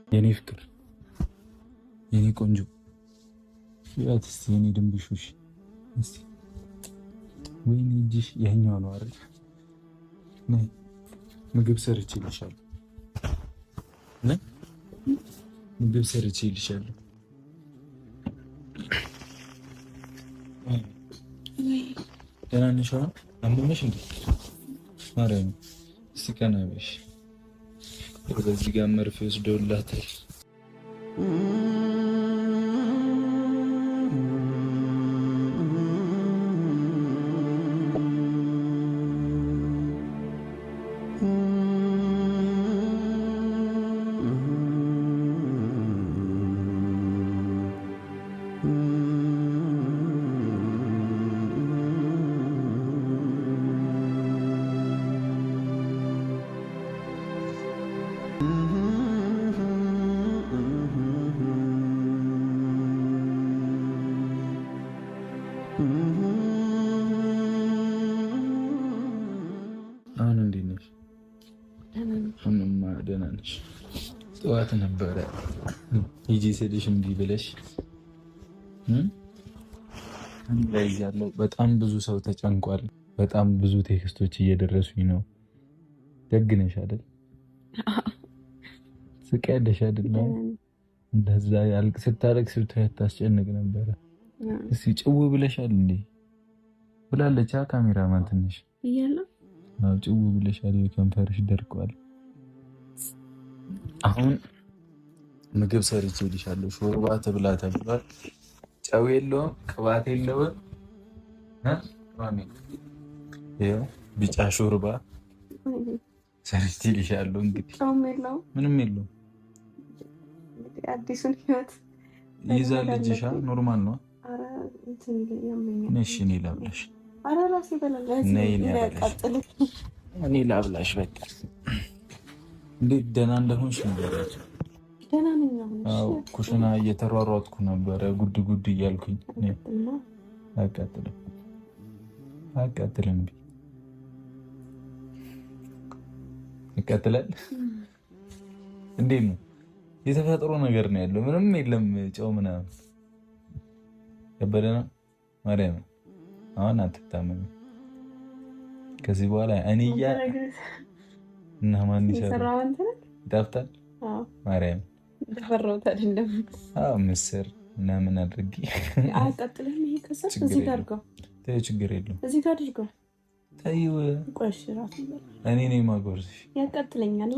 የኔ ፍቅር፣ የኔ ቆንጆ፣ ያት እስቲ የኔ ድንብሹሽ እስቲ፣ ወይኔ እጅሽ ይኸኛው ነው አይደል? ነይ ምግብ ሰርቼልሻለሁ። ነይ ምግብ ሰርቼልሻለሁ። ደህና ነሽ? አሁን አመመሽ እንዴ? ማርያም እስቲ ቀና በይሽ። በዚህ ጋር መርፌ ወስደውላታል። አሁን እንዴት ነሽ? አሁንማ ደህና ነሽ? ጠዋት ነበረ ሂጂ ስልሽ እምቢ ብለሽ ላይ ያለው በጣም ብዙ ሰው ተጨንቋል። በጣም ብዙ text ኦች እየደረሱኝ ነው። ደግ ነሽ አይደል? ስቀያለሽ አይደል? እንደዛ ስታለቅስ ብታይ ታስጨንቅ ነበረ። እስኪ ጭው ብለሻል እንዴ ብላለች ካሜራማን ትንሽ ጭው ብለሻል፣ ከንፈርሽ ደርቋል። አሁን ምግብ ሰርቼልሻለሁ። ሾርባ ትብላ ተብሏል። ጨው የለውም፣ ቅባት የለውም። ይኸው ቢጫ ሾርባ ሰርቼልሻለሁ። እንግዲህ ምንም የለውም። አዲሱን ህይወት ይዛል ልጅሻ normal ነው። እሺ እኔ ላብላሽ፣ እኔ ላብላሽ። በቃ እንዴት ደህና እንደሆንሽ ንገሪያቸው። ኩሽና እየተሯሯጥኩ ነበረ፣ ጉድ ጉድ እያልኩኝ። አያቃጥልም፣ አያቃጥልም፣ ይቃጥላል። እንዴት ነው? የተፈጥሮ ነገር ነው ያለው፣ ምንም የለም፣ ጨው ምናምን ከበደ ነው። ማርያም አሁን አትታመሚ ከዚህ በኋላ እኔ እያ እና ማን ይሰራል? ይጣፍጣል። ማርያም ምስር ምናምን አድርጊ። አያቃጥልህም? ይሄ ከሰል እዚህ ጋር አድርገው። ተይው፣ ችግር የለውም። እዚህ ጋር አድርገው። ተይው፣ እኔ ነኝ የማጎርስሽ። ያቃጥለኛል።